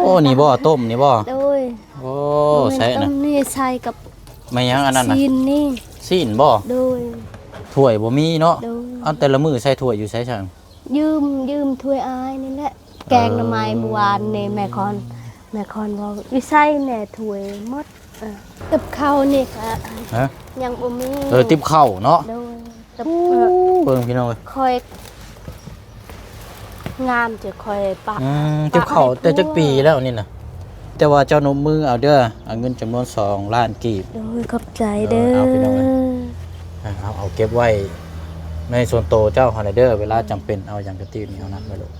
ໂອ້ ນີ້ບໍ່? ຕົ້ມນີ້ບໍ່? ໂດຍ. ໂອ້ ບໍ່ແມ່ນ ໃສ່ ຕົ້ ນະ ມນີ້ໃສ່ກັບ ແມ່ນຫຍັງອັນນັ້ນນະ? ຊີ້ນນີ້. ຊີ້ນບໍ່? ໂດຍ. ຖ້ວຍບໍ່ມີເນາະ? ໂດຍ. ເອົາ ແຕ່ລະມື້ໃສ່ຖ້ວຍຢູ່ໃສຊັ້ນ? ຢືມ ຢືມຖ້ວຍອ້າຍນີ້ແຫຼະ. ເອີ ແກງໜໍ່ໄມ້ມື້ວານນີ້ ແມ່ຄອນ ແມ່ຄອນເວົ້າ ຢູ່ໃສແດ່ຖ້ວຍໝົດ? ເອີ ຕິບເຂົ້ານີ້ກະ ຮະ? ຍັງບໍ່ມີ. ເອີ ຕິບເຂົ້າເນາະ? ໂດຍ. ໂອ້ ເອີ ເບິ່ງພີ່ນ້ອງເອີຍ ຂ້ອຍງາມຈະຂ້ອຍປະ ອືມ ປະ ຕິບເຂົ້າແຕ່ຈັກປີແລ້ວນີ້ນະ? ແຕ່ວ່າເຈົ້ານົບມືເອົາເດີ ເອົາເງິນຈຳນວນສອງລ້ານກີບ. ໂດຍ ຂອບໃຈເດີ. ເອີ ເອົາພີ່ນ້ອງເອີຍ ເອົາ ເອົາເກັບໄວ້ໃນສ່ວນໂຕເຈົ້າຫັ້ນແຫຼະເດີ ເວລາຈຳເປັນເອົາຫຍັງກະຕິບນີ້ເອົານັ້ນໄວ້ໂລດ.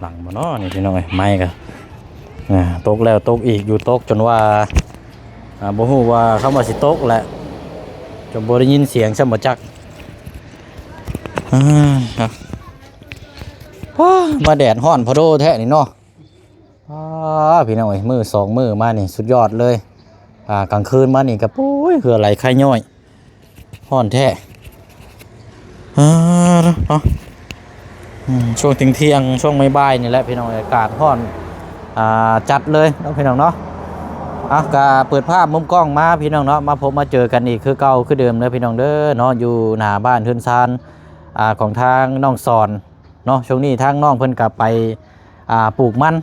ຫຼັງບໍ່ເນາະນີ້ພີ່ນ້ອງເອີຍ ໄມ້ກະ ອ່າ ຕົກແລ້ວຕົກອີກຢູ່ ຕົກຈົນວ່າ ອ່າ ບໍ່ຮູ້ວ່າຄຳວ່າຊິຕົກແຫຼະ ຈົນບໍ່ໄດ້ຍິນສຽງຊ້ຳບໍ່ຈັກ. ອ່າ ມາແດດຮ້ອນພະໂດແທ້ນີ້ເນາະ. ອ້າ ພີ່ນ້ອງເອີຍ ມື້ສອງມື້ມານີ້ສຸດຍອດເລີຍ. ອ່າ ກາງຄືນມານີ້ກະ ໂອ້ຍ ເຫື່ອໄຫຼໄຄຍ້ອຍ ຮ້ອນແທ້. ອ່າ ເນາະ ອືມ ຊ່ວງທ່ຽງໆ ຊ່ວງບ່າຍໆ ນີ້ແຫຼະພີ່ນ້ອງເອີຍ ອາກາດຮ້ອນ ອ່າ ຈັດເລີຍເນາະພີ່ນ້ອງເນາະ. ອ່ະ ກະເປີດພາບມຸມກ້ອງມາພີ່ນ້ອງເນາະ ມາພົບມາເຈີກັນອີກຄືເກົ່າຄືເດີມເດີພີ່ນ້ອງເດີເນາະ ຢູ່ໜ້າບ້ານເຮືອນຊານ ອ່າ ຂອງທາງນ້ອງສອນ ເນາະ. ຊ່ວງນີ້ທາງນ້ອງເພິ່ນກະໄປ ອ່າ ປູກມັນ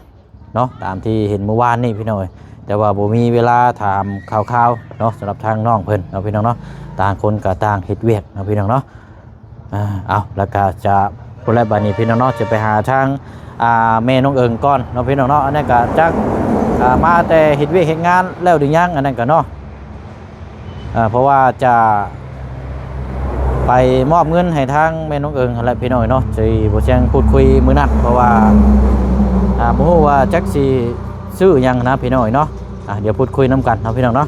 ເນາະ ຕາມທີ່ເຫັນມື້ວານນີ້ພີ່ນ້ອງເອີຍ ແຕ່ວ່າບໍ່ມີເວລາຖາມຂ່າວໆ ເນາະ ສຳລັບທາງນ້ອງເພິ່ນເນາະພີ່ນ້ອງເນາະ ຕ່າງຄົນກະຕ່າງເຮັດວຽກເນາະພີ່ນ້ອງເນາະ. ອ່າ ເອົາ ແລ້ວກະຈະ ພຸ້ນແຫຼະ ບາດນີ້ພີ່ນ້ອງເນາະ ຈະໄປຫາທາງ ອ່າ ແມ່ນ້ອງເອີງກ່ອນເນາະພີ່ນ້ອງເນາະ. ອັນນັ້ນກະຈັກ ອ່າ ມາແຕ່ເຮັດວຽກເຮັດງານແລ້ວຫຼືຍັງ ອັນນັ້ນກະເນາະ. ເອີ ເພາະວ່າຈະໄປມອບເງິນໃຫ້ທາງແມ່ນ້ອງເອີງຫັ້ນແຫຼະພີ່ນ້ອງເນາະ ທີ່ບໍ່ແຈ້ງພູດຄຸຍມື້ນັ້ນ ເພາະວ່າ ອ່າ ບໍ່ຮູ້ວ່າຈັກຊິຊື້ຫຍັງນະພີ່ນ້ອງເນາະ. ອ່າ ດຽວພູດຄຸຍນຳກັນເນາະພີ່ນ້ອງເນາະ.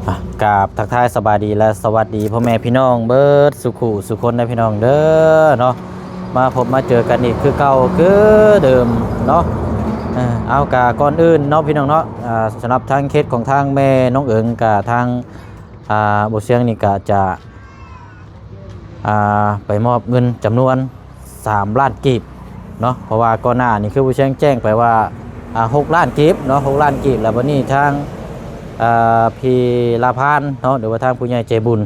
ອ່າ ກາບທັກທາຍສະບາຍດີ ແລະ ສະຫວັດດີພໍ່ແມ່ພີ່ນ້ອງເບິດສູ່ຄູ່ສູ່ຄົນເດີພີ່ນ້ອງເດີເນາະ. ມາພົບມາເຈີກັນອີກຄືເກົ່າຄືເດີມເນາະ. ເອົາ ກະກ່ອນອື່ນເນາະພີ່ນ້ອງເນາະ ອ່າ ສຳລັບທາງເຂດຂອງທາງແມ່ນ້ອງເອີງ ກະທາງ ອ່າ ບໍ່ສຽງນີ້ກະຈະ ອ່າ ໄປມອບເງິນຈຳນວນສາມລ້ານກີບເນາະ ເພາະວ່າກ່ອນໜ້ານີ້ຄືບໍ່ສຽງແຈ້ງໄປວ່າ ອ່າ ຫົກລ້ານກີບເນາະ ຫົກລ້ານກີບ. ແລ້ວບັດນີ້ທາງ ອ່າ ພີ່ລາພານເນາະ ຫຼືວ່າທາງຜູ້ໃຫຍ່ໃຈບຸນ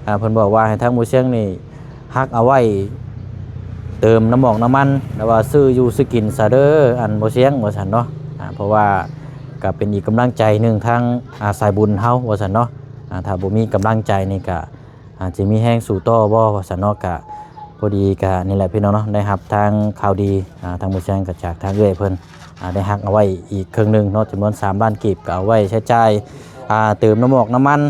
ອ່າ ເພິ່ນບອກວ່າໃຫ້ທາງບໍ່ສຽງນີ້ ຮັກເອົາໄວ້ເຕີມນ້ຳໝອກນ້ຳມັນ ແລ້ວວ່າຊື້ຢູ່ຊື້ກິນຊະເດີ ອັນບໍ່ສຽງ ວ່າຊັ້ນເນາະ. ອ່າ ເພາະວ່າກະເປັນອີກກຳລັງໃຈໜຶ່ງທາງ ອ່າ ສາຍບຸນເຮົາ ວ່າຊັ້ນເນາະ. ອ່າ ຖ້າບໍ່ມີກຳລັງໃຈນີ້ກະ ອາດຈະມີແຮງສູ້ຕໍ່ບໍ່ ວ່າຊັ້ນເນາະ. ກະພໍດີກະນີ້ແຫຼະພີ່ນ້ອງເນາະ ໄດ້ຮັບທາງຂ່າວດີ ອ່າ ທາງບໍ່ສຽງກະຈາກທາງເອື້ອຍເພິ່ນ ອ່າ ໄດ້ຮັກເອົາໄວ້ອີກເຄິ່ງໜຶ່ງເນາະ ຈຳນວນສາມລ້ານກີບ ກະເອົາໄວ້ໃຊ້ຈ່າຍ ອ່າ ເຕີມນ້ຳໝອກນ້ຳມັນ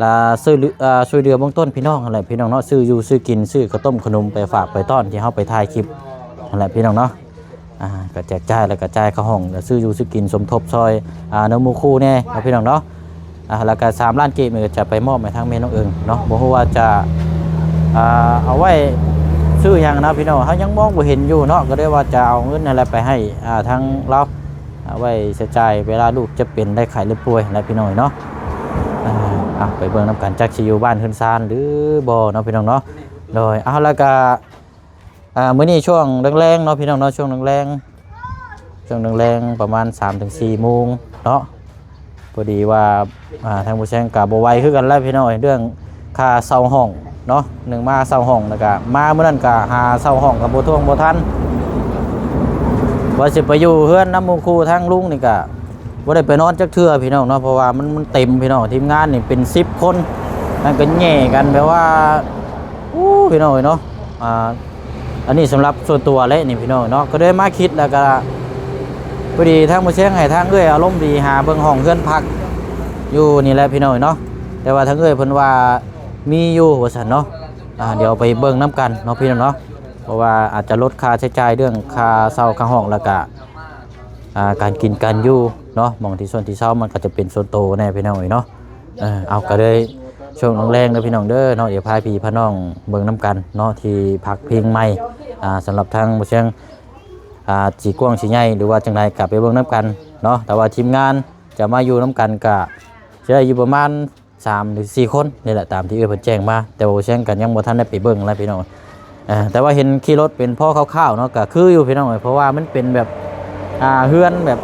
ລະຊ່ວຍເຫຼືອ ເອີ ຊ່ວຍເຫຼືອເບື້ອງຕົ້ນພີ່ນ້ອງຫັ້ນແຫຼະພີ່ນ້ອງເນາະ ຊື້ຢູ່ຊື້ກິນ ຊື້ເຂົ້າຕົ້ມຂະໜົມໄປຝາກໄປຕ້ອນທີ່ເຮົາໄປຖ່າຍຄລິບຫັ້ນແຫຼະພີ່ນ້ອງເນາະ. ອ່າ ກະແຈກຈ່າຍ ລະກະຈ່າຍຄ່າຫ້ອງ ລະຊື້ຢູ່ຊື້ກິນສົມທົບຊ່ອຍ ອ່າ ນຳໝູ່ຄູ່ແດ່ເນາະພີ່ນ້ອງເນາະ. ອ່າ ລະກະສາມລ້ານກີບນີ້ກະຈະໄປມອບໃຫ້ທາງແມ່ນ້ອງເອີງເນາະ ບໍ່ຮູ້ວ່າຈະ ອ່າ ເອົາໄວ້ຊື້ຫຍັງນະພີ່ນ້ອງ ເຮົາຍັງມອງບໍ່ເຫັນຢູ່ເນາະ ກະເລີຍວ່າຈະເອົາເງິນຫັ້ນແຫຼະໄປໃຫ້ ອ່າ ທາງລາວ ເອົາໄວ້ໃຊ້ຈ່າຍເວລາລູກເຈັບເປັນໄດ້ໄຂ້ໄດ້ປ່ວຍຫັ້ນແຫຼະພີ່ນ້ອງເອີຍເນາະ. ອ່າ ເອົາ ໄປເບິ່ງນຳກັນ ຈັກຊິຢູ່ບ້ານເຮືອນຊານຫຼືບໍ່ເນາະພີ່ນ້ອງເນາະ. ໂດຍ ເອົາ ລະກະ ອ່າ ມື້ນີ້ຊ່ວງແລງໆເນາະພີ່ນ້ອງເນາະ ຊ່ວງແລງໆ ຊ່ວງແລງໆ ປະມານສາມເຖິງສີ່ໂມງເນາະ. ພໍດີວ່າ ອ່າ ທາງຜູ້ແຊງກະບໍ່ໄຫວຄືກັນແຫຼະພີ່ນ້ອງເອີຍ ເລື່ອງຄ່າເຊົ່າຫ້ອງເນາະ ໜຶ່ງມາເຊົ່າຫ້ອງ ແລ້ວກະມາມື້ນັ້ນກະຫາເຊົ່າຫ້ອງກະບໍ່ທ່ວງບໍ່ທັນ ວ່າຊິໄປຢູ່ເຮືອນນຳໝູ່ຄູ່ທາງລຸງນີ້ກະບໍ່ໄດ້ໄປນອນຈັກເທື່ອພີ່ນ້ອງເນາະ ເພາະວ່າມັນ ມັນເຕັມພີ່ນ້ອງ ທີມງານນີ້ເປັນສິບຄົນ ມັນກະແຍ່ກັນແບບວ່າ ໂອ້ ພີ່ນ້ອງເອີຍເນາະ. ອ່າ ອັນນີ້ສຳລັບສ່ວນຕົວເລີຍນີ້ພີ່ນ້ອງເນາະ ກະເລີຍມາຄິດແລ້ວກະ ພໍດີທາງໝູ່ແຊງໃຫ້ທາງເອື້ອຍອາລົມດີຫາເບິ່ງຫ້ອງເຮືອນພັກຢູ່ນີ້ແຫຼະພີ່ນ້ອງເນາະ. ແຕ່ວ່າທາງເອື້ອຍເພິ່ນວ່າມີຢູ່ວ່າຊັ້ນເນາະ. ອ່າ ດຽວໄປເບິ່ງນຳກັນເນາະພີ່ນ້ອງເນາະ ເພາະວ່າອາດຈະລົດຄ່າໃຊ້ຈ່າຍເລື່ອງຄ່າເຊົ່າຄ່າຫ້ອງ ແລ້ວກະ ອ່າ ການກິນການຢູ່ເນາະ ໝ່ອງທີ່ຊົນທີ່ເຊົາມັນກະຈະເປັນສ່ວນໂຕແດ່ພີ່ນ້ອງເອີຍເນາະ. ເອີ ເອົາ ກະເລີຍ ຊ່ວງແລງໆເດີພີ່ນ້ອງເດີເນາະ ດຽວພາພີ່ພານ້ອງເບິ່ງນຳກັນເນາະ ທີ່ພັກພິງໃໝ່ ອ່າ ສຳລັບທາງບໍ່ຊຽງ ອ່າ ຊິກວ້າງຊິໃຫຍ່ ຫຼືວ່າຈັ່ງໃດກໍໄປເບິ່ງນຳກັນເນາະ ແຕ່ວ່າທີມງານຈະມາຢູ່ນຳກັນກໍຈະໄດ້ຢູ່ປະມານ ສາມ ຫຼື ສີ່ຄົນນີ້ແຫຼະ ຕາມທີ່ເອື້ອຍເພິ່ນແຈ້ງມາ ແຕ່ວ່າບໍ່ຊຽງກໍຍັງບໍ່ທັນໄດ້ໄປເບິ່ງນະພີ່ນ້ອງ ເອີ ແຕ່ວ່າເຫັນຂີ່ລົດເປັນພໍຄ່າວໆເນາະ ກໍຄືຢູ່ພີ່ນ້ອງເອີຍ ເພາະວ່າມັນເປັນແບບ ອ່າ ເຮືອນແບບ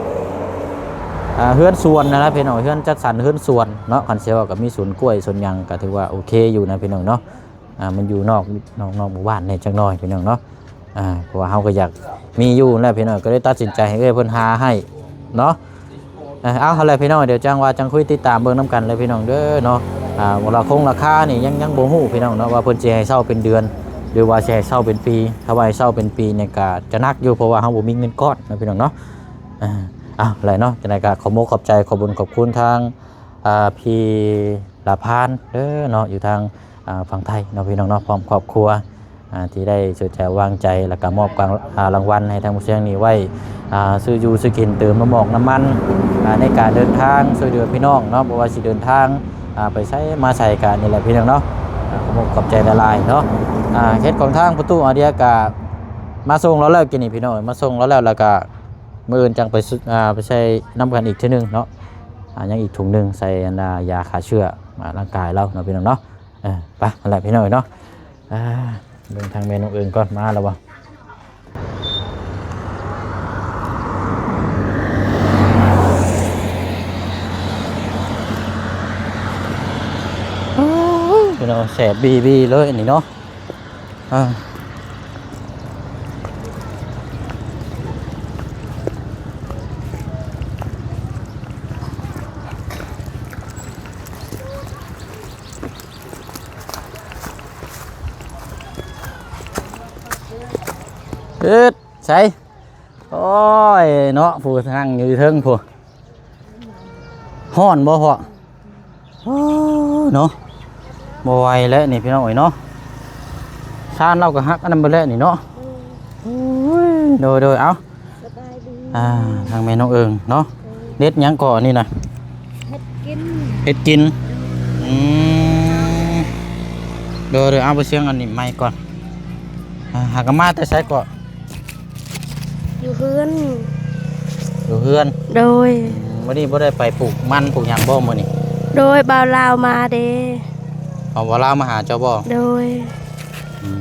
ອ່າ ເຮືອນສວນນະພີ່ນ້ອງ ເຮືອນຈັດສັນເຮືອນສວນເນາະ ຄັນຊິເວົ້າກໍມີສວນກ້ວຍສວນຫຍັງ ກໍຖືວ່າໂອເຄຢູ່ນະພີ່ນ້ອງເນາະ ອ່າ ມັນຢູ່ນອກ ນອກ ນອກໝູ່ບ້ານແດ່ຈັກໜ້ອຍພີ່ນ້ອງເນາະ ອ່າ ເພາະວ່າເຮົາກໍຢາກມີຢູ່ແຫຼະພີ່ນ້ອງ ກໍເລີຍຕັດສິນໃຈໃຫ້ເອື້ອຍເພິ່ນຫາໃຫ້ເນາະ ເອີ ເອົາ ຫັ້ນແຫຼະພີ່ນ້ອງ ດຽວຈັ່ງວ່າຈັ່ງຄຸຍ ຕິດຕາມເບິ່ງນຳກັນເລີຍພີ່ນ້ອງເດີເນາະ ອ່າ ລາຄາຄົງລາຄານີ້ຍັງ ຍັງບໍ່ຮູ້ພີ່ນ້ອງເນາະ ວ່າເພິ່ນຊິໃຫ້ເຊົ່າເປັນເດືອນ ຫຼືວ່າຊິໃຫ້ເຊົ່າເປັນປີ ຖ້າວ່າໃຫ້ເຊົ່າເປັນປີນີ້ກໍຈະໜັກຢູ່ ເພາະວ່າເຮົາບໍ່ມີເງິນກ້ອນເນາະພີ່ນ້ອງເນາະ ອ່າ ເອົາ ແຫຼະເນາະ ຈັ່ງໃດກໍຂອບອົກຂອບໃຈ ຂອບບຸນຂອບຄຸນທາງ ອ່າ ພີ່ລາພານເດີເນາະ ຢູ່ທາງ ອ່າ ຝັ່ງໄທເນາະພີ່ນ້ອງເນາະ ພ້ອມຄອບຄົວ ອ່າ ທີ່ໄດ້ເຊື່ອໃຈວາງໃຈ ແລ້ວກໍມອບກາງ ອ່າ ລາງວັນໃຫ້ທາງຜູ້ຊຽງນີ້ໄວ້ ອ່າ ຊື້ຢູ່ຊື້ກິນ ເຕີມນ້ຳມອກນ້ຳມັນ ອ່າ ໃນການເດີນທາງ ຊ່ວຍເຫຼືອພີ່ນ້ອງເນາະ ບໍ່ວ່າຊິເດີນທາງ ອ່າ ໄປໃສມາໃສ ກໍນີ້ແຫຼະພີ່ນ້ອງເນາະ ອ່າ ຂອບອົກຂອບໃຈຫຼາຍໆເນາະ ອ່າ ເຂດຂອງທາງປະຕູອາເດຍກະມາສົ່ງລາວແລ້ວ ກີ້ນີ້ພີ່ນ້ອງ ມາສົ່ງລາວແລ້ວ ແລ້ວກະມື້ອື່ນຈັ່ງໄປ ອ່າ ໄປໃສ່ນຳກັນອີກເທື່ອໜຶ່ງເນາະ ອ່າ ຍັງອີກຖົງໜຶ່ງ ໃສ່ອັນ ອ່າ ຢາຂ້າເຊື້ອ ອ່າ ຮ່າງກາຍລາວເນາະ ພີ່ນ້ອງເນາະ ເອີ ໄປ ຫັ້ນແຫຼະພີ່ນ້ອງເອີຍເນາະ ອ່າ ເບິ່ງທາງແມ່ນ້ອງເອີງກ່ອນ ມາແລ້ວບໍ່? ພີ່ນ້ອງ ແສບບີໆເລີຍອັນນີ້ເນາະ ອ່າ ເອີດ ໃສ ໂອ້ຍເນາະ ຜູ້ນັ່ງຢູ່ເທິງພຸ້ນ ຮ້ອນບໍ່ພໍ່? ໂອ້ ເນາະ ບໍ່ໄຫວແລ້ວນີ້ພີ່ນ້ອງເອີຍເນາະ ຊານລາວກໍຫັກອັນນັ້ນເບິດແລ້ວນີ້ເນາະ ໂອ້ຍ ໂດຍໆ ເອົາ ສະບາຍດີ ອ່າ ທາງແມ່ນ້ອງເອີງເນາະ ເຮັດຫຍັງເກາະອັນນີ້ນະ? ເຮັດກິນ ເຮັດກິນ ອືມ ໂດຍໆ ເອົາ ໄປຊຽງອັນນີ້ໃໝ່ກ່ອນ ອ່າ ຫາກະມາແຕ່ໃສເກາະ? ຢູ່ເຮືອນ ຢູ່ເຮືອນ ໂດຍ ອືມ ມື້ນີ້ບໍ່ໄດ້ໄປປູກມັນປູກຫຍັງບໍ່ມື້ນີ້? ໂດຍ ບ່າວລາວມາເດ້ ເອົາ ບ່າວລາວມາຫາເຈົ້າບໍ່? ໂດຍ ອືມ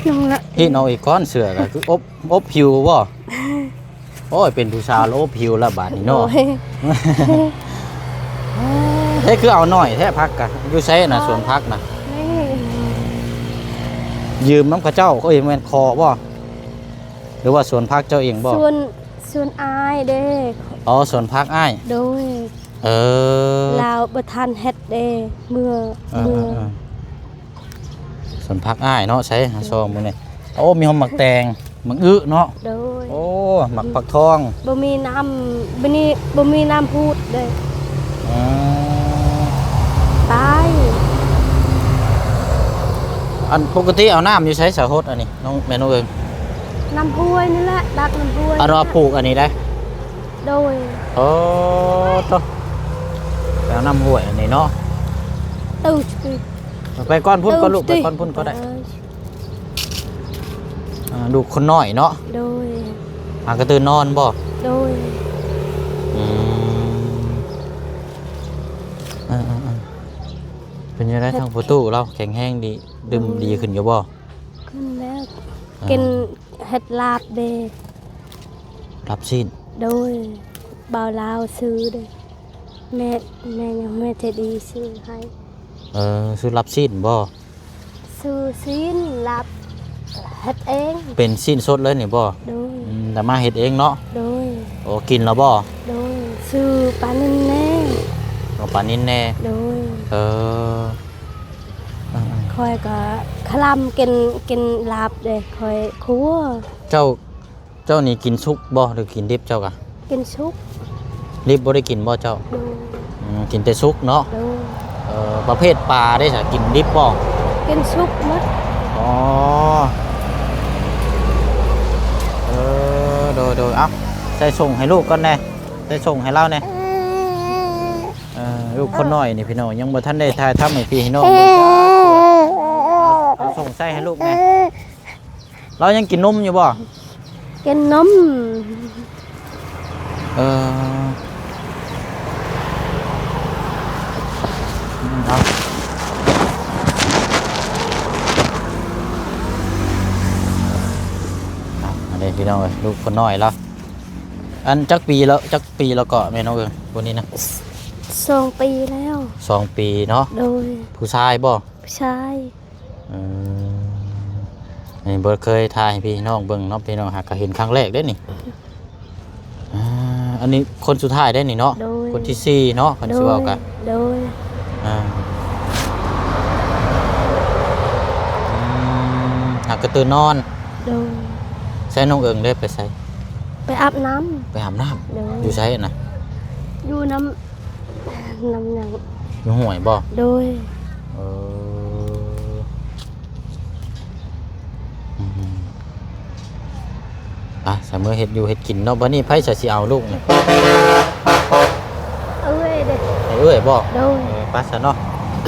ຍັງລະ ຮີດເອົາອີກກ່ອນ ເສື້ອກໍຄືອົບ ອົບຫິວບໍ່? ໂອ້ຍ ເປັນຜູ້ສາວແລ້ວອົບຫິວແລ້ວບາດນີ້ເນາະ ໂດຍ ເຮັດຄືເອົາໜ້ອຍແທ້ ຜັກກະ ຢູ່ໃສນະ ສວນຜັກນະ? ນີ້ ຢືມນຳເຂົາເຈົ້າ ເອີຍ ແມ່ນຂໍບໍ່? ຫຼືວ່າສວນຜັກເຈົ້າເອງບໍ່? ສວນ ສວນອ້າຍເດ້ ອໍ ສວນຜັກອ້າຍ ໂດຍ ເອີ ລາວບໍ່ທັນເຮັດເດ້ ເມື່ອ ເອີ ເມື່ອ ເອີ ເອີ ສວນຜັກອ້າຍເນາະ ໃສຫາຊອງມື້ນີ້ ໂອ້ ມີຫອມໝາກແຕງ ໝາກອຶເນາະ ໂດຍ ໂອ້ ໝາກຟັກທອງ ບໍ່ມີນ້ຳ ບັດນີ້ບໍ່ມີນ້ຳຫູດເດ້ ອືມ ຕາຍ ອັນ ປົກກະຕິເອົານ້ຳຢູ່ໃສສະຫົດອັນນີ້ ນ້ອງ ແມ່ນ້ອງເອີງ? ນ້ຳຫ້ວຍນີ້ແຫຼະ ຕັກນ້ຳຫ້ວຍ ອັນວ່າປູກອັນນີ້ໄດ໋ ໂດຍ ໂອ້ ໂຕ ໄປເອົານ້ຳຫ້ວຍອັນນີ້ເນາະ ເອີ ໄປກ່ອນພຸ້ນກ່ອນລູກ ໄປກ່ອນພຸ້ນກໍໄດ້ ເອີ ອ່າ ລູກຄົນນ້ອຍເນາະ ໂດຍ ຫາກະຕື່ນນອນບໍ່? ໂດຍ ອືມ ເອີໆໆ ເປັນຈັ່ງໃດທາງພໍ່ຕູ້ລາວ ແຂງແຮງດີ ດື່ມ ໂດຍ ດີຂຶ້ນຢູ່ບໍ່? ຂຶ້ນແລ້ວ ອ່າ ກິນ ເຮັດລາບເດ້ ລາບຊີ້ນ ໂດຍ ບ່າວລາວຊື້ເດ້ ແມ່ ແມ່ຍັງ ແມ່ໃຈດີຊື້ໃຫ້ ເອີ ຊື້ລາບຊີ້ນບໍ່? ຊື້ຊີ້ນລາບ ເຮັດເອງ ເປັນຊີ້ນສົດເລີຍນີ້ບໍ່? ໂດຍ ອືມ ແຕ່ມາເຮັດເອງເນາະ ໂດຍ ໂອ້ ກິນແລ້ວບໍ່? ໂດຍ ຊື້ປານິນແດ່ ເອົາປານິນແດ່ ໂດຍ ເອີ ເອີໆ ຂ້ອຍກໍຄະລຳກິນ ກິນລາບເດ້ ຂ້ອຍຄົວ ເຈົ້າ ເຈົ້ານີ້ກິນສຸກບໍ່ ຫຼືກິນດິບເຈົ້າກະ? ກິນສຸກ ດິບບໍ່ໄດ້ກິນບໍ່ເຈົ້າ? ໂດຍ ອືມ ກິນແຕ່ສຸກເນາະ ໂດຍ ເອີ ປະເພດປາເດ້ສະ ກິນດິບບໍ່? ກິນສຸກໝົດ ອໍ ເອີ ໂດຍໆ ເອົາ ໃສ່ສົ່ງໃຫ້ລູກກ່ອນແດ່ ໃສ່ສົ່ງໃຫ້ລາວແດ່ ເອີ ລູກຄົນນ້ອຍນີ້ພີ່ນ້ອງ ຍັງບໍ່ທັນໄດ້ຖ່າຍທຳໃຫ້ພີ່ໃຫ້ນ້ອງເບິ່ງຈັກເທື່ອ. ເອົາ ເອົາສົ່ງໃສ່ໃຫ້ລູກແດ່. ລາວຍັງກິນນົມຢູ່ບໍ່? ກິນນົມ. ເອີ ເນາະ ອັນນີ້ພີ່ນ້ອງເອີຍ ລູກຄົນນ້ອຍລາວ. ອັນຈັກປີແລ້ວ ຈັກປີແລ້ວເກາະແມ່ນ້ອງເອີຍ ຜູ້ນີ້ນະ? ສອງປີແລ້ວ. ສອງປີເນາະ. ໂດຍ. ຜູ້ຊາຍບໍ່? ຜູ້ຊາຍ. ເອີ ອັນນີ້ບໍ່ເຄີຍຖ່າຍໃຫ້ພີ່ນ້ອງເບິ່ງເນາະ ພີ່ນ້ອງຫາກະເຫັນຄັ້ງແລກເດ້ນີ້. ອ່າ ອັນນີ້ຄົນສຸດທ້າຍໄດ້ນີ້ເນາະ. ໂດຍ. ຄົນທີສີ່ເນາະ ຄັນຊິເວົ້າກະ. ໂດຍ. ອ່າ ອືມ ຫາກະຕື່ນນອນ. ໂດຍ. ໃສນ້ອງເອີງເດ້ ໄປໃສ? ໄປອາບນ້ຳ. ໄປອາບນ້ຳ. ໂດຍ. ຢູ່ໃສນະ? ຢູ່ນ້ຳ ນ້ຳຫຍັງ? ຢູ່ຫ້ວຍບໍ່? ໂດຍ. ເອີ ອືມ ໄປ ສາເມືອເຮັດຢູ່ເຮັດກິນເນາະ. ບັດນີ້ໃຜສະຊິເອົາລູກນີ້? ເອື້ອຍເດ້. ໃຫ້ເອື້ອຍບໍ່? ໂດຍ. ເອີ ໄປສະເນາະ ດ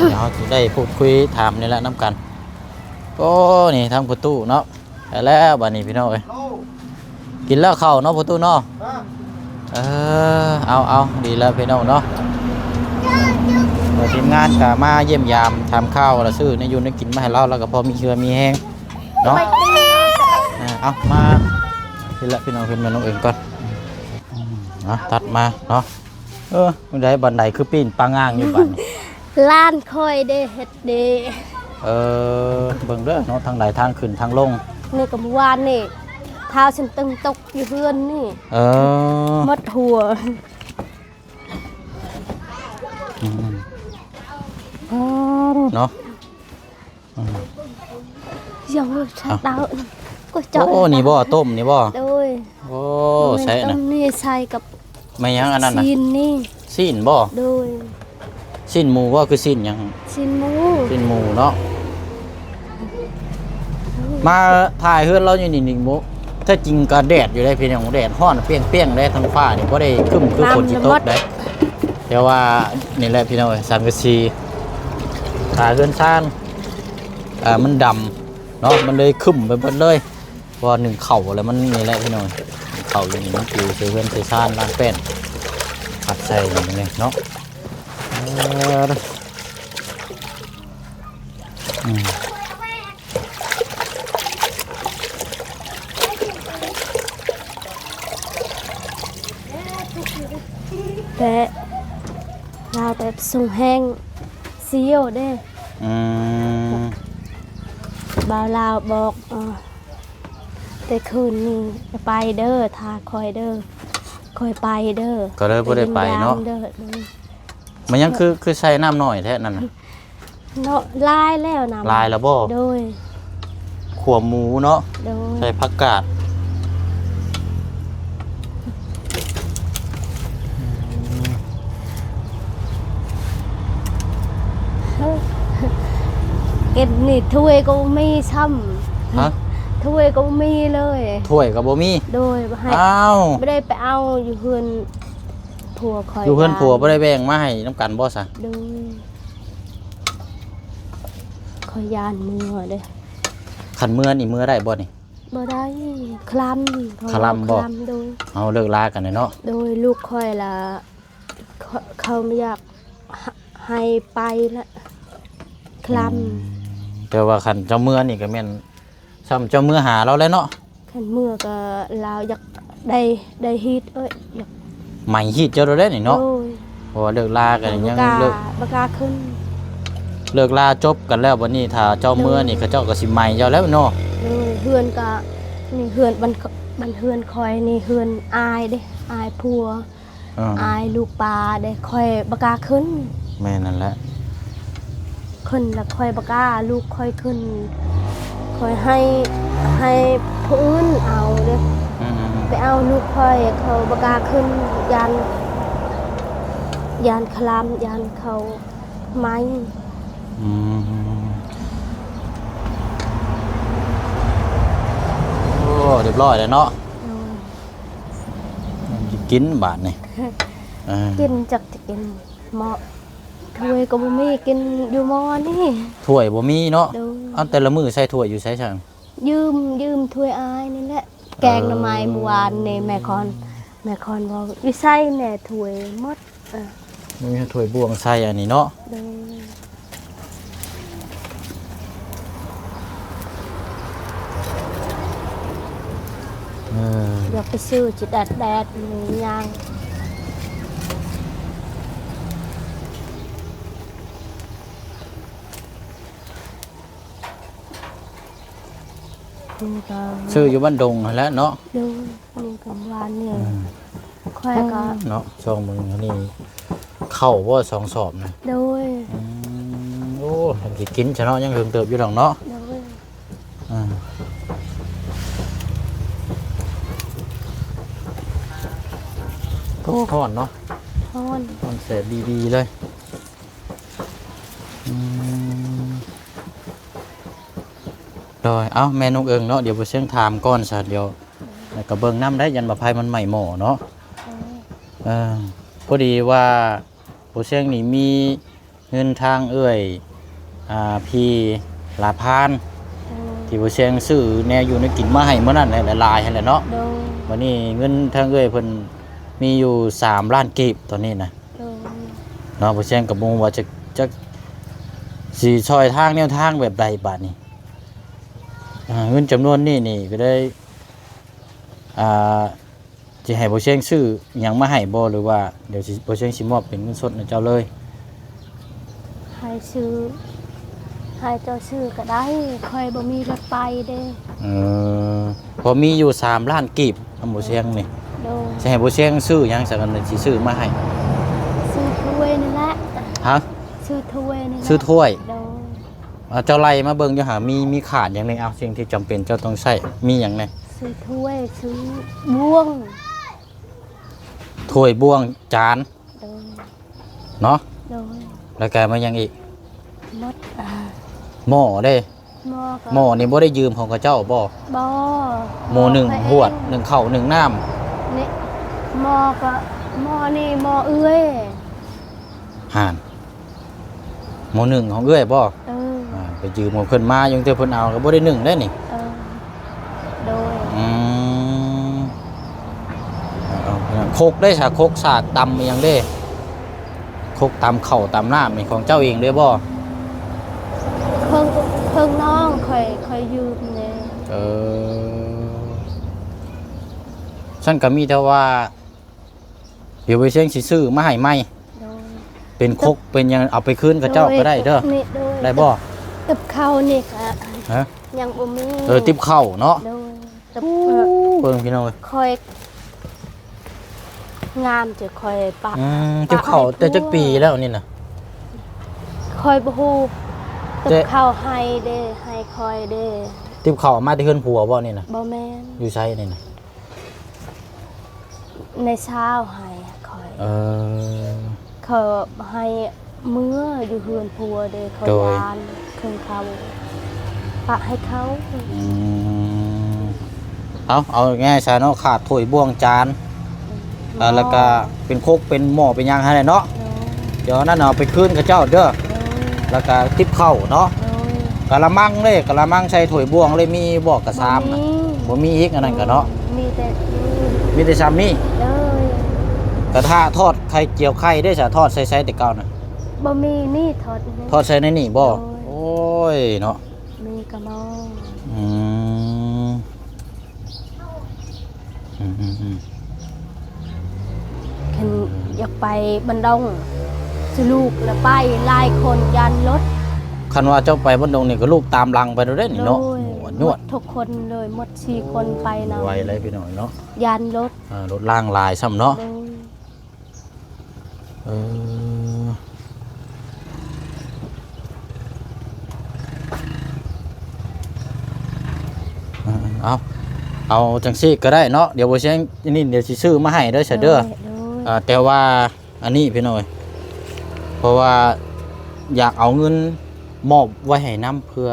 ຽວເຮົາຊິໄດ້ພູດຄຸຍຖາມນີ້ແຫຼະນຳກັນ. ໂອ້ ນີ້ທາງປະຕູເນາະ. ໄປແລ້ວບາດນີ້ພີ່ນ້ອງເອີຍ ກິນແລ້ວເຂົ້າເນາະ ປະຕູເນາະ. ເອີ ເອົາ ເອົາ ດີແລ້ວພີ່ນ້ອງເນາະ. ເອີ ທີມງານກະມາຢ້ຽມຢາມຖາມຂ່າວ ລະຊື້ແນວຢູ່ແນວກິນມາໃຫ້ລາວ ລາວກະພໍມີເຫື່ອມີແຮງເນາະ. ເອີ ເອົາ ມາ ນີ້ແຫຼະພີ່ນ້ອງ ເພິ່ນມານ້ອງເອີງກ່ອນ. ອືມ ເອົາ ຕັດມາເນາະ. ເອີ ມື້ໃດບັນໄດຄືປີ້ນປາງງາງຢູ່ບັດນີ້? ຫຼານຂ້ອຍເດ້ເຮັດເດ້. ເອີ ເບິ່ງເດີເນາະ ທາງໃດທາງຂຶ້ນທາງລົງ. ນີ້ກະມື້ວານນີ້ ເທົ້າຊັ້ນຕຶງຕົກຢູ່ເຮືອນນີ້. ເອີ ໝົດຫົວ. ອືມ ເນາະ. ອືມ ຍັງບໍ່ທັນເອົາ ກໍເຈາະ. ໂອ້ ນີ້ບໍ່? ຕົ້ມນີ້ບໍ່? ໂດຍ. ໂອ້ ແມ່ນ ໃສ່ອັນນັ້ນ ຕົ້ມນີ້ໃສ່ກັບ ແມ່ນຫຍັງອັນນັ້ນນະ? ຊີ້ນນີ້. ຊີ້ນບໍ່? ໂດຍ. ຊີ້ນໝູບໍ່? ຄືຊີ້ນຫຍັງ? ຊີ້ນໝູ. ຊີ້ນໝູເນາະ. ມາຖ່າຍເຮືອນລາວຢູ່ນີ້ນີ້ ແທ້ຈິງກະແດດຢູ່ເດ້ພີ່ນ້ອງ ແດດຮ້ອນປ່ຽງໆເດ້ ທາງຟ້ານີ້ບໍ່ໄດ້ຄຶ້ມຄືຝົນຊິຕົກເດ້. ແຕ່ວ່ານີ້ແຫຼະພີ່ນ້ອງເອີຍ ສັງກະສີ ຝາເຮືອນຊານ ອ່າ ມັນດຳເນາະ ມັນເລີຍຄຶ້ມໄປເບິດເລີຍ. ເພາະວ່າໜຶ້ງເຂົ້າແລ້ວມັນນີ້ແຫຼະພີ່ນ້ອງ ເຂົ້າຢູ່ນີ້ມັນປິວໃສ່ເຮືອນໃສ່ຊານ ລ້າງແປ້ນ ພັດໃສ່ນີ້ເນາະ. ເອີ ອືມ ແຕ່ລາວແບບສົ່ງແຮງສ່ຽວເດ້. ອືມ ບ່າວລາວບອກ ເອີ ແຕ່ຄືນນີ້ໄປເດີ ຖ້າຂ້ອຍເດີ ຂ້ອຍໄປເດີ ກໍເລີຍບໍ່ໄດ້ໄປເນາະ. ແຕ່ວິນຍານເດີ ໂດຍ. ມັນຍັງຄື ຄືໃສ່ນ້ຳໜ້ອຍແທ້ນັ້ນນະ? ເນາະ ຫຼາຍແລ້ວນະ. ຫຼາຍແລ້ວບໍ່? ໂດຍ. ຂົ້ວໝູເນາະ. ໂດຍ. ໃສ່ຜັກກາດ. ເກັບນີ້ຖ້ວຍກໍບໍ່ມີຊ້ຳ. ຮະ? ຖ້ວຍກໍບໍ່ມີເລີຍ. ຖ້ວຍກໍບໍ່ມີ? ໂດຍ. ໃຫ້ ອ້າວ ບໍ່ໄດ້ໄປເອົາຢູ່ເຮືອນຜົວຂ້ອຍ. ຢູ່ເຮືອນຜົວບໍ່ໄດ້ແບ່ງມາໃຫ້ນຳກັນບໍ່ຊະ? ໂດຍ. ຂ້ອຍຢ້ານເມືອເດ້. ຄັນເມືອນີ້ເມືອໄດ້ບໍ່ນີ້? ບໍ່ໄດ້ ຄະລຳ ຄະລຳບໍ່? ໂດຍ. ເຮົາເລີກລາກັນແລ້ວເນາະ. ໂດຍ. ລູກຂ້ອຍລະ ເຂົາ ເຂົາບໍ່ຢາກໃຫ້ໄປລະ ຄະລຳ. ອືມ ແຕ່ວ່າຄັນເຈົ້າເມືອນີ້ກະແມ່ນ ຊ່ຳເຈົ້າເມືອຫາລາວແຫຼະເນາະ. ຄັນເມືອກະລາວຢາກໄດ້ ໄດ້ຮີດ ເອີຍ ຢາກໄໝຮີດເຈົ້າແລ້ວນີ້ເນາະ. ໂດຍ. ເພາະວ່າເລີກລາກັນຍັງ ບໍ່ກ້າ ເລີກ ບໍ່ກ້າຂຶ້ນ. ເລີກລາຈົບກັນແລ້ວ ບັດນີ້ຖ້າເຈົ້າເມືອນີ້ ໂດຍ ເຂົາເຈົ້າກໍຊິໄໝເຈົ້າແລ້ວເນາະ. ໂດຍ. ເຮືອນກະ ນີ້ເຮືອນ ບ້ານ ບ້ານເຮືອນຂ້ອຍນີ້ ເຮືອນອາຍເດ້ ອາຍຜົວ. ເອີ ອາຍລູກປ້າເດ້ ຂ້ອຍບໍ່ກ້າຂຶ້ນ. ແມ່ນນັ້ນແຫຼະ. ຂຶ້ນລະຂ້ອຍບໍ່ກ້າ ລູກຂ້ອຍຂຶ້ນ ຂ້ອຍໃຫ້ ໃຫ້ຜູ້ອື່ນເອົາເດ້. ອືມໆໆ ໄປເອົາລູກຂ້ອຍ ຂ້ອຍບໍ່ກ້າຂຶ້ນ ຢ້ານ ຢ້ານຄະລຳ ຢ້ານເຂົາໄໝ. ອືມ ໂອ້ ຮຽບຮ້ອຍແລ້ວເນາະ. ໂດຍ. ກິນບາດນີ້ ເອີ ກິນຈັກຈະກິນເໝາະ. ຖ້ວຍກໍບໍ່ມີ ກິນຢູ່ໝໍ້ນີ້. ຖ້ວຍບໍ່ມີເນາະ. ໂດຍ. ເອົາ ແຕ່ລະມື້ໃສ່ຖ້ວຍຢູ່ໃສຊັ້ນ? ຢືມ ຢືມຖ້ວຍອ້າຍນີ້ແຫຼະ. ເອີ ແກງໜໍ່ໄມ້ມື້ວານນີ້ ແມ່ຄອນ ແມ່ຄອນເວົ້າ ຢູ່ໃສແນ່ຖ້ວຍໝົດ. ເອີ ມີຖ້ວຍບ່ວງໃສ່ອັນນີ້ເນາະ. ໂດຍ. ເອີ ຢາກໄປຊື້ ຊິແດດໆ ນີ້ຍ່າງ ນີ້ກໍ ຊື້ຢູ່ບ້ານດົງຫັ້ນແຫຼະເນາະ. ໂດຍ. ນີ້ກໍຫວານນີ້ ອືມ ຂ້ອຍກໍ ເນາະ ຊ່ວງມື້ນີ້ເຂົ້າບໍ່ ສອງສອບນະ? ໂດຍ. ອືມ ໂອ້ ເພິ່ນຊິກິນຊະເນາະ ຍັງເຖິງເຕີບຢູ່ດອກເນາະ. ໂດຍ. ອືມ ໂອ້ ຮ້ອນເນາະ. ຮ້ອນ ຮ້ອນແສບດີໆ ເລີຍ. ອືມ ໂດຍ. ເອົ້າ ແມ່ນ້ອງເອີງເນາະ ດຽວບໍ່ຊຽງຖາມກ່ອນຊະ ດຽວ ແລ້ວກໍເບິ່ງນຳໄດ້ ຢ້ານວ່າໄຟມັນໄໝ້ໝໍ້ເນາະ. ໂດຍ. ເອີ ພໍດີວ່າບໍ່ຊຽງນີ້ມີເງິນທາງເອື້ອຍ ອ່າ ພີ່ຫຼາພານ ໂດຍ ທີ່ບໍ່ຊຽງຊື້ແນວຢູ່ແນວກິນມາໃຫ້ມື້ນັ້ນແຫຼະ ຫຼາຍໆ ຫັ້ນແຫຼະເນາະ. ໂດຍ. ບັດນີ້ເງິນທາງເອື້ອຍເພິ່ນມີຢູ່ສາມລ້ານກີບຕອນນີ້ນະ. ໂດຍ. ເນາະ ບໍ່ຊຽງກໍບໍ່ຮູ້ວ່າຈະ ຈະຊິຊ່ອຍທາງແນວທາງແບບໃດບາດນີ້. ອ່າ ເງິນຈຳນວນນີ້ນີ້ກໍໄດ້ ອ່າ ຊິໃຫ້ບໍ່ຊຽງຊື້ຫຍັງມາໃຫ້ບໍ່ ຫຼືວ່າດຽວຊິ ບໍ່ຊຽງຊິມອບເປັນເງິນສົດໃຫ້ເຈົ້າເລີຍ? ໃຫ້ຊື້ ໃຫ້ເຈົ້າຊື້ກໍໄດ້ ຂ້ອຍບໍ່ມີລົດໄປເດ້. ເອີ ພໍມີຢູ່ສາມລ້ານກີບນຳບໍ່ຊຽງນີ້. ໂດຍ. ຊິໃຫ້ບໍ່ຊຽງຊື້ຫຍັງຊະ ຄັນຊິຊື້ມາໃຫ້? ຊື້ຖ້ວຍນີ້ແຫຼະ. ຮະ? ຊື້ຖ້ວຍນີ້ແຫຼະ. ຊື້ຖ້ວຍ? ໂດຍ. ເອົາ ເຈົ້າໄລ່ມາເບິ່ງຢູ່ຫາ ມີ ມີຂາດຫຍັງແດ່? ເອົາ ສິ່ງທີ່ຈຳເປັນເຈົ້າຕ້ອງໃຊ້ ມີຫຍັງແດ່? ຊື້ຖ້ວຍ ຊື້ບ່ວງ ຖ້ວຍ ບ່ວງ ຈານ. ໂດຍ. ເນາະ? ໂດຍ. ແລ້ວກະມາຫຍັງອີກ? ໝົດ. ໝໍ້ເດ້? ໝໍ້ກໍ ໝໍ້ນີ້ບໍ່ໄດ້ຢືມຂອງເຂົາເຈົ້າບໍ່? ບໍ່. ໝໍ້ໜຶ້ງຫວດ ໜຶ້ງເຂົ້າ ໜຶ້ງນ້ຳ. ນີ້ ໝໍ້ກໍ ໝໍ້ນີ້ໝໍ້ເອື້ອຍ. ຫັ້ນ ໝໍ້ໜຶ້ງຂອງເອື້ອຍບໍ່? ເອີ ອ່າ ໄປຢືມຂອງເພິ່ນມາ ຍັງແຕ່ເພິ່ນເອົາ ກໍບໍ່ໄດ້ໜຶ້ງໄດ້ນີ້. ເອີ ໂດຍ. ອືມ ເອົາ ເອົາ ຄົກໄດ້ສະ ຄົກສາກຕຳອີ່ຫຍັງເດ້? ຄົກຕຳເຂົ້າຕຳນ້ຳນີ້ຂອງເຈົ້າເອງເດ້ບໍ່? ເຄິ່ງ ເຄິ່ງນ້ອງຂ້ອຍ ຂ້ອຍຢືມເດ້. ເອີ ຊັ້ນກໍມີແຕ່ວ່າ ດຽວໄປເຊງຊິຊື້ມາໃຫ້ໃໝ່. ໂດຍ. ເປັນຄົກເປັນຫຍັງເອົາໄປຄືນເຂົາເຈົ້າກໍໄດ້ເດີ. ໂດຍ. ໄດ້ບໍ່? ຕິບເຂົ້ານີ້ກະ ຮະ? ຍັງບໍ່ມີ. ເອີ ຕິບເຂົ້າເນາະ. ໂດຍ. ຕິບ ໂອ້ ເອີ ເບິ່ງພີ່ນ້ອງເອີຍ ຂ້ອຍງາມຈະຂ້ອຍປະ ອືມ ປະ ຕິບເຂົ້າແຕ່ຈັກປີແລ້ວນີ້ນະ? ຂ້ອຍບໍ່ຮູ້. ແຕ່ ຕິບເຂົ້າໃຫ້ເດ້ ໃຫ້ຂ້ອຍເດ້. ຕິບເຂົ້າມາແຕ່ເຮືອນຜົວບໍ່ນີ້ນະ? ບໍ່ແມ່ນ. ຢູ່ໃສນີ້ນະ? ໃນຊາວໃຫ້ຂ້ອຍ. ເອີ ເຂົາໃຫ້ເມືອຢູ່ເຮືອນຜົວເດ້. ໂດຍ. ເຂົາຢ້ານເຄື່ອງເຂົາ ປະໃຫ້ເຂົາ. ອືມ ເອົາ ເອົາງ່າຍຊະເນາະ ຂາດຖ້ວຍບ່ວງຈານ. ອືມ ອ່າ ແລ້ວກະເປັນຄົກເປັນໝໍ້ເປັນຫຍັງຫັ້ນແຫຼະເນາະ. ໂດຍ. ດຽວນັ້ນເອົາໄປຄືນເຂົາເຈົ້າເດີ. ໂດຍ. ແລ້ວກະຕິບເຂົ້າເນາະ. ໂດຍ. ກະລະມັງເດ້ ກະລະມັງໃສ່ຖ້ວຍບ່ວງເລີຍ ມີບໍ່? ກະຊາມນະ ບໍ່ມີ ບໍ່ມີອີກ ອັນນັ້ນກະເນາະ. ມີແຕ່ ມີແຕ່ຊາມນີ້. ໂດຍ. ກະທະທອດໄຂ່ ຈຽວໄຂ່ເດ້ສະ ທອດໃສ່ໃສແຕ່ເກົ່ານະ? ບໍ່ມີ ນີ້ ທອດນີ້ ທອດໃສ່ໃນນີ້ບໍ່? ໂດຍ. ໂອ້ຍເນາະ ມີກະໝໍ້. ອືມ ອືມໆ ຄັນຢາກໄປບ້ານດົງ ສະລູກລະໄປຫຼາຍຄົນຢ້ານລົດ. ຄັນວ່າເຈົ້າໄປບ້ານດົງນີ້ກໍລູກຕາມຫຼັງໄປໂລດເດ້ນີ້ເນາະ. ໂດຍ. ຍວດໆ ໝົດທຸກຄົນເລີຍ ໝົດສີ່ຄົນໄປນຳ. ໄວເລີຍພີ່ນ້ອງເນາະ ຢ້ານລົດ. ອ່າ ລົດລາງຫຼາຍຊ້ຳເນາະ. ໂດຍ. ເອີ ເອົາ ເອົາຈັ່ງຊີ້ກໍໄດ້ເນາະ. ດຽວບໍ່ຊຽງນີ້ ດຽວຊິຊື້ມາໃຫ້ເດີ ໂດຍ ຊະເດີ. ໂດຍ. ອ່າ ແຕ່ວ່າອັນນີ້ພີ່ນ້ອງເອີຍ ເພາະວ່າຢາກເອົາເງິນມອບໄວ້ໃຫ້ນຳ ເພື່ອ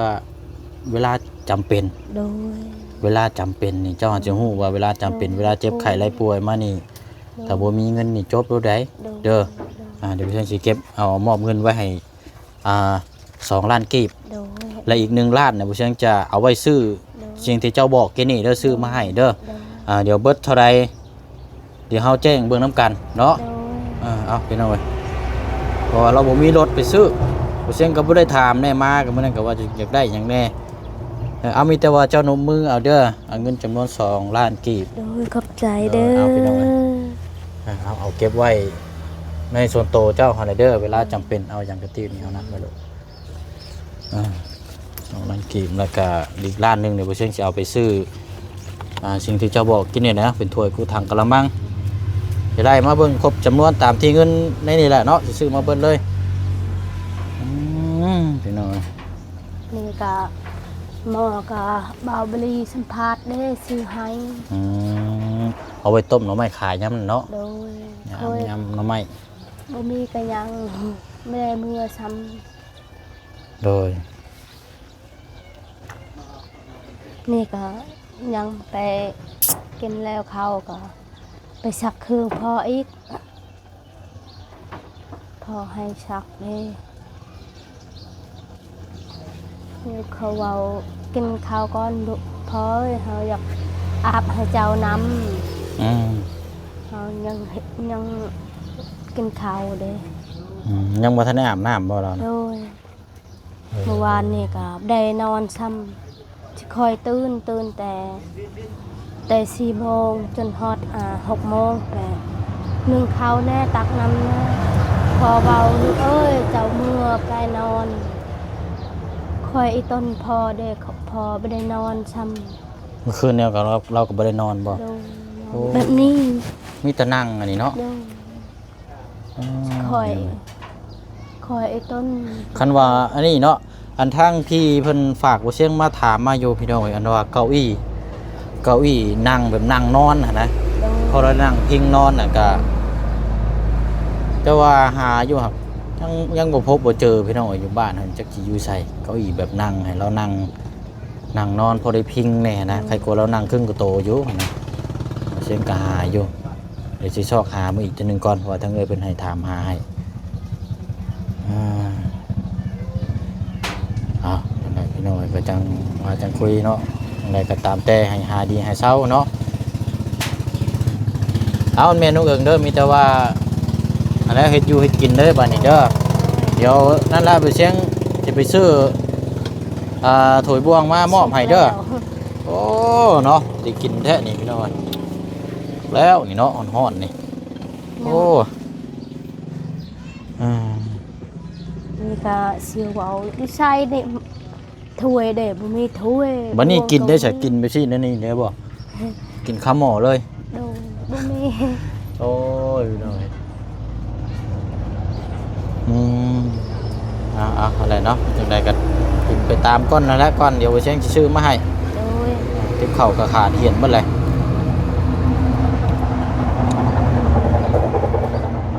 ເວລາຈຳເປັນ. ໂດຍ. ເວລາຈຳເປັນນີ້ ເຈົ້າອາດຈະຮູ້ວ່າເວລາຈຳເປັນ ໂດຍ ເວລາເຈັບໄຂ້ໄດ້ປ່ວຍມານີ້ ໂດຍ ຖ້າບໍ່ມີເງິນນີ້ຈົບໂລດໃດ. ໂດຍ. ເດີ. ໂດຍ. ອ່າ ດຽວເພິ່ນຊິເກັບເອົາມອບເງິນໄວ້ໃຫ້ ອ່າ ສອງລ້ານກີບ ໂດຍ ແລະ ອີກໜຶ່ງລ້ານນະ ຜູ້ຊຽງຈະເອົາໄວ້ຊື້ ໂດຍ ສິ່ງທີ່ເຈົ້າບອກກີ້ນີ້ເດີ ຊື້ມາໃຫ້ເດີ ໂດຍ ອ່າ ດຽວເບິດເທົ່າໃດ ດຽວເຮົາແຈ້ງເບິ່ງນຳກັນເນາະ ໂດຍ ເອີ ເອົາ ພີ່ນ້ອງເອີຍ ເພາະວ່າລາວບໍ່ມີລົດໄປຊື້ ຜູ້ຊຽງກໍບໍ່ໄດ້ຖາມແນ່ ມາກໍມື້ນັ້ນກໍວ່າຢາກໄດ້ຫຍັງແນ່ ເອີ ເອົາ ມີແຕ່ວ່າເຈົ້ານົບມືເອົາເດີ ເອົາເງິນຈຳນວນສອງລ້ານກີບ ໂດຍ ຂອບໃຈເດີ ເອີ ເອົາ ພີ່ນ້ອງເອີຍ ເອີ ເອົາ ເອົາເກັບໄວ້ໃນສ່ວນໂຕເຈົ້າຫັ້ນແຫຼະເດີ ເວລາຈຳເປັນເອົາຫຍັງກະຕິບນີ້ເອົານຳໄວ້ໂລດ ອ່າ ສອງລ້ານກີບ ແລ້ວກະອີກລ້ານໜຶ່ງນີ້ ບໍ່ເຊິ່ງຊິເອົາໄປຊື້ ອ່າ ສິ່ງທີ່ເຈົ້າບອກກິນນີ້ນະ ເປັນຖ້ວຍ ຄຸ ຖັງ ກະລະມັງ ຈະໄດ້ມາເບິ່ງຄົບຈຳນວນຕາມທີ່ເງິນໃນນີ້ແຫຼະເນາະ ຊິຊື້ມາເບິດເລີຍ ອືມ ພີ່ນ້ອງ ນີ້ກະໝໍ້ກະບ່າວບະລີສຳພາດເດ້ ຊື້ໃຫ້ ອືມ ເອົາໄວ້ຕົ້ມໜໍ່ໄມ້ຂາຍຍາມນັ້ນເນາະ ໂດຍ ຍາມ ຍາມໜໍ່ໄມ້ ບໍ່ມີກະຍັງ ບໍ່ໄດ້ເມືອຊ້ຳ ໂດຍ ນີ້ກໍຍັງໄປກິນແລ້ວເຂົ້າກໍໄປຊັກເຄື່ອງພໍ່ອີກ ພໍ່ໃຫ້ຊັກເດ້ ນີ້ເຂົາເວົ້າ ກິນເຂົ້າກ່ອນລູກ ພໍ່ເອີຍ ເຮົາຢາກອາບໃຫ້ເຈົ້ານຳ ອືມ ເຮົາຍັງເຮັດ ຍັງກິນເຂົ້າເດ້ ອືມ ຍັງບໍ່ທັນໄດ້ອາບນ້ຳບໍ່ລາວນະ? ໂດຍ ເອີ ມື້ວານນີ້ກໍບໍ່ໄດ້ນອນຊ້ຳ ຊິຄ່ອຍຕື່ນ ຕື່ນແຕ່ ແຕ່ສີ່ໂມງຈົນຮອດ ອ່າ ຫົກໂມງ ແລ້ວໜຶ້ງເຂົ້າແດ່ ຕັກນ້ຳແດ່ ພໍ່ເວົ້າ ລູກເອີຍ ເຈົ້າເມືອໄປນອນ ຄ່ອຍອີ່ຕົນພໍ່ເດ້ ພໍ່ບໍ່ໄດ້ນອນຊ້ຳ ມື້ຄືນນີ້ກໍ ລາວ ລາວກໍບໍ່ໄດ້ນອນບໍ່? ໂດຍ ໂອ້ ແບບນີ້ ມີແຕ່ນັ່ງອັນນີ້ເນາະ ໂດຍ ອືມ ຄ່ອຍ ຄ່ອຍໄອ້ຕົ້ນ ຄັນວ່າອັນນີ້ເນາະ ອັນທາງທີ່ເພິ່ນຝາກບໍ່ຊຽງມາຖາມມາຢູ່ ພີ່ນ້ອງເອີຍ ອັນວ່າເກົ້າອີ່ ເກົ້າອີ່ນັ່ງແບບນັ່ງນອນຫັ້ນນະ ໂດຍ ເພາະລະນັ່ງພິງນອນນະກະ ແຕ່ວ່າຫາຢູ່ຫັ້ນ ຍັງ ຍັງບໍ່ພົບບໍ່ເຈີ ພີ່ນ້ອງເອີຍ ຢູ່ບ້ານຫັ້ນຈັກຊິຢູ່ໃສ ເກົ້າອີ່ແບບນັ່ງໃຫ້ລາວນັ່ງ ນັ່ງນອນພໍໄດ້ພິງແດ່ນະ ໂດຍ ໃຄກວ່າລາວນັ່ງເຄິ່ງກະໂຕຢູ່ຫັ້ນນະ ເຊິ່ງກະຫາຢູ່ ດຽວຊິຊອກຫາເບິ່ງອີກເທື່ອໜຶ່ງກ່ອນ ເພາະວ່າທາງເອື້ອຍເພິ່ນໃຫ້ຖາມຫາໃຫ້ ອ່າ ເອົາ ຈັ່ງໃດພີ່ນ້ອງເອີຍ ກໍຈັ່ງວ່າຈັ່ງຄຸຍເນາະ ຈັ່ງໃດກໍຕາມແຕ່ ໃຫ້ຫາຍດີໃຫ້ເຊົາເນາະ ເອົາ ແມ່ນ້ອງເອີງເດີ ມີແຕ່ວ່າ ອັນນັ້ນເຮັດຢູ່ເຮັດກິນເດີບາດນີ້ເດີ ດຽວນັ້ນລະ ໄປຊຽງ ຊິໄປຊື້ ອ່າ ຖ້ວຍບ່ວງມາມອບໃຫ້ເດີ ໂອ້ ເນາະ ໄດ້ກິນແທ້ນີ້ພີ່ນ້ອງເອີຍ ແລ້ວນີ້ເນາະ ຮ້ອນໆ ນີ້ ໂອ້ ອ່າ ນີ້ກະຊິເວົ້າຢູ່ໃສນີ້ ຖ້ວຍເດ້ ບໍ່ມີຖ້ວຍ ບາດນີ້ກິນໄດ້ໃສ ບໍ່ມີ ກິນໄປຊີ້ແນວນີ້ໄດ້ບໍ່? ກິນຄາໝໍ້ເລີຍ ໂດຍ ບໍ່ມີ ໂອ້ຍ ພີ່ນ້ອງເອີຍ ອືມ ເອົາໆ ຫັ້ນແຫຼະເນາະ ຈັ່ງໃດກໍກິນໄປຕາມກ່ອນຫັ້ນແຫຼະ ກ່ອນ ດຽວບໍ່ຊຽງຊິຊື້ມາໃຫ້ ໂດຍ ຕິບເຂົ້າກໍຂາດຫຽນເບິດແຫຼະ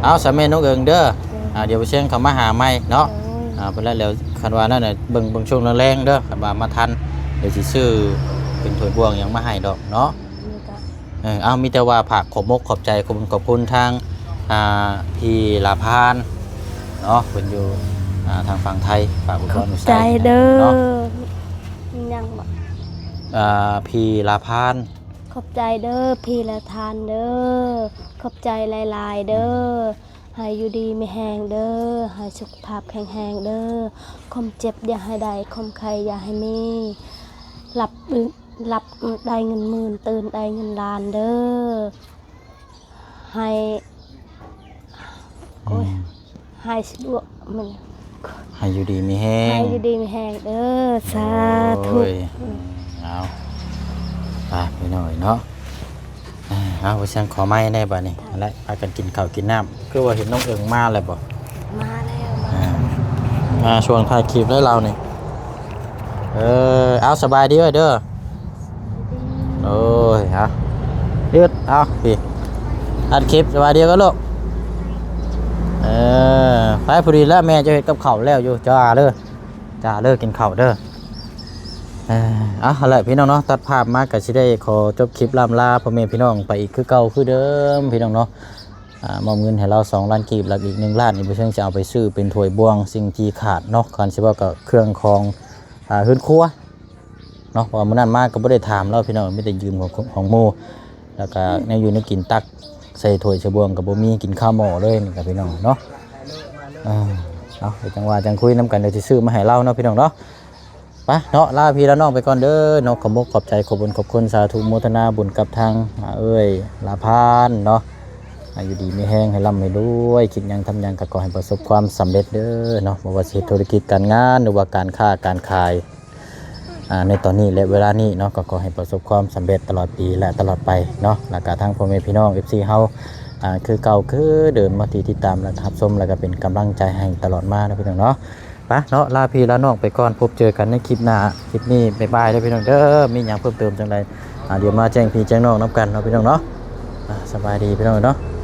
ເອົາ ສະແມ່ນ້ອງເອີງເດີ ໂດຍ ອ່າ ດຽວບໍ່ຊຽງເຂົ້າມາຫາໃໝ່ເນາະ ໂດຍ ອ່າ ເພິ່ນລະ ແລ້ວຄັນວ່ານັ້ນນະ ເບິ່ງ ເບິ່ງຊ່ວງແລງໆ ເດີ ຄັນວ່າມາທັນ ດຽວຊິຊື້ເປັນຖ້ວຍບ່ວງຫຍັງມາໃຫ້ດອກເນາະ ໂດຍ ເອີ ເອົາ ມີແຕ່ວ່າຝາກຂອບມົກຂອບໃຈ ຂອບຄຸນ ຂອບຄຸນທາງ ອ່າ ພີ່ລາພານເນາະ ເພິ່ນຢູ່ ອ່າ ທາງຝັ່ງໄທ ຝາກອວຍພອນໃສ່ເນາະ ຍັງບໍ່ ອ່າ ພີ່ລາພານ ຂອບໃຈເດີ ພີ່ລາພານເດີ ຂອບໃຈຫຼາຍໆ ເດີ ໃຫ້ຢູ່ດີມີແຮງເດີ ໃຫ້ສຸຂະພາບແຂງແຮງເດີ ຄວາມເຈັບຢ່າໃຫ້ໄດ້ ຄວາມໄຂ້ຢ່າໃຫ້ມີ ຫຼັບ ຫຼັບໄດ້ເງິນໝື່ນ ຕື່ນໄດ້ເງິນລ້ານເດີ ໃຫ້ ໂອ້ຍ ອືມ ໃຫ້ສະດວກ ມັນ ໃຫ້ຢູ່ດີມີແຮງ ໃຫ້ຢູ່ດີມີແຮງເດີ ສາທຸ ໂອ້ຍ ເອົາ ໄປພີ່ນ້ອງເນາະ ເອົາ ວ່າຊັ້ນ ຂໍໄມ້ແດ່ບາດນີ້ ຫັ້ນແຫຼະ ພາກັນກິນເຂົ້າກິນນ້ຳ ຄືວ່າເຫັນນ້ອງເອີງມາແລ້ວບໍ່? ມາແລ້ວ ອ່າ ມາຊ່ວງທ້າຍຄລິບແລ້ວລາວນີ້ ເອີ ເອົາ ສະບາຍດີເດີ ໂອ້ຍ ເອົາ ຢຸດ ເອົາ ພີ້ ອັດຄລິບ ສະບາຍດີກັນລູກ ເອີ ໄປ ພໍດີແລ້ວ ແມ່ເຈົ້າເຮັດກັບເຂົ້າແລ້ວຢູ່ ຈ້າເດີ ຈ້າເດີ ກິນເຂົ້າເດີ ເອີ ເອົາ ຫັ້ນແຫຼະພີ່ນ້ອງເນາະ ຕັດພາບມາກໍຊິໄດ້ຂໍຈົບຄລິບລ່ຳລາພໍ່ແມ່ພີ່ນ້ອງໄປອີກຄືເກົ່າຄືເດີມພີ່ນ້ອງເນາະ ອ່າ ມອບເງິນໃຫ້ລາວສອງລ້ານກີບ ແລ້ວອີກໜຶ່ງລ້ານນີ້ ບໍ່ເຊີງຈະເອົາໄປຊື້ເປັນຖ້ວຍບ່ວງ ສິ່ງທີ່ຂາດເນາະ ຄັນຊິເວົ້າກໍເຄື່ອງຂອງ ອ່າ ເຮືອນຄົວເນາະ ເພາະວ່າມື້ນັ້ນມາກໍບໍ່ໄດ້ຖາມລາວ ພີ່ນ້ອງ ມີແຕ່ຢືມຂອງ ຂອງໝູ່ ແລ້ວກໍແນວຢູ່ແນວກິນ ຕັກໃສ່ຖ້ວຍໃສ່ບ່ວງກໍບໍ່ມີ ກິນຄາໝໍ້ເລີຍນີ້ກໍ ພີ່ນ້ອງເນາະ. ເອີ ເອົາ ດຽວຈັ່ງວ່າຈັ່ງຄຸຍນຳກັນ ດຽວຊິຊື້ມາໃຫ້ລາວເນາະ ພີ່ນ້ອງເນາະ. ໄປເນາະ ລາພີ່ລານ້ອງໄປກ່ອນເດີເນາະ ຂອບອົກຂອບໃຈ ຂອບບຸນຂອບຄຸນ ສາທຸໂມທະນາບຸນກັບທາງ ອາ ເອື້ອຍລາພານເນາະ ໃຫ້ຢູ່ດີມີແຮງ ໃຫ້ລ່ຳໃຫ້ລວຍ ຄິດຫຍັງທຳຫຍັງກໍຂໍໃຫ້ປະສົບຄວາມສຳເລັດເດີເນາະ ບໍ່ວ່າຊິເຮັດທຸລະກິດການງານ ຫຼືວ່າການຄ້າການຂາຍ ອ່າ ໃນຕອນນີ້ ແລະ ເວລານີ້ເນາະ ກໍຂໍໃຫ້ປະສົບຄວາມສຳເລັດຕະຫຼອດປີ ແລະ ຕະຫຼອດໄປເນາະ ແລ້ວກໍທັງພໍ່ແມ່ພີ່ນ້ອງ ເອັຟຊີ ເຮົາ ອ່າ ຄືເກົ່າຄືເດີມເນາະ ທີ່ຕິດຕາມ ແລະ ຮັບຊົມ ແລະ ກໍເປັນກຳລັງໃຈໃຫ້ຕະຫຼອດມາເນາະ ພີ່ນ້ອງເນາະ. ໄປເນາະ ລາພີ່ລານ້ອງໄປກ່ອນ ພົບເຈີກັນໃນຄລິບໜ້າ ຄລິບນີ້ບາຍບາຍເດີພີ່ນ້ອງເດີ ມີຫຍັງເພີ່ມເຕີມຈັ່ງໃດ ອ່າ ດຽວມາແຈ້ງພີ່ແຈ້ງນ້ອງນຳກັນເນາະ ພີ່ນ້ອງເນາະ. ອ່າ ສະບາຍດີພີ່ນ້ອງເນາະ.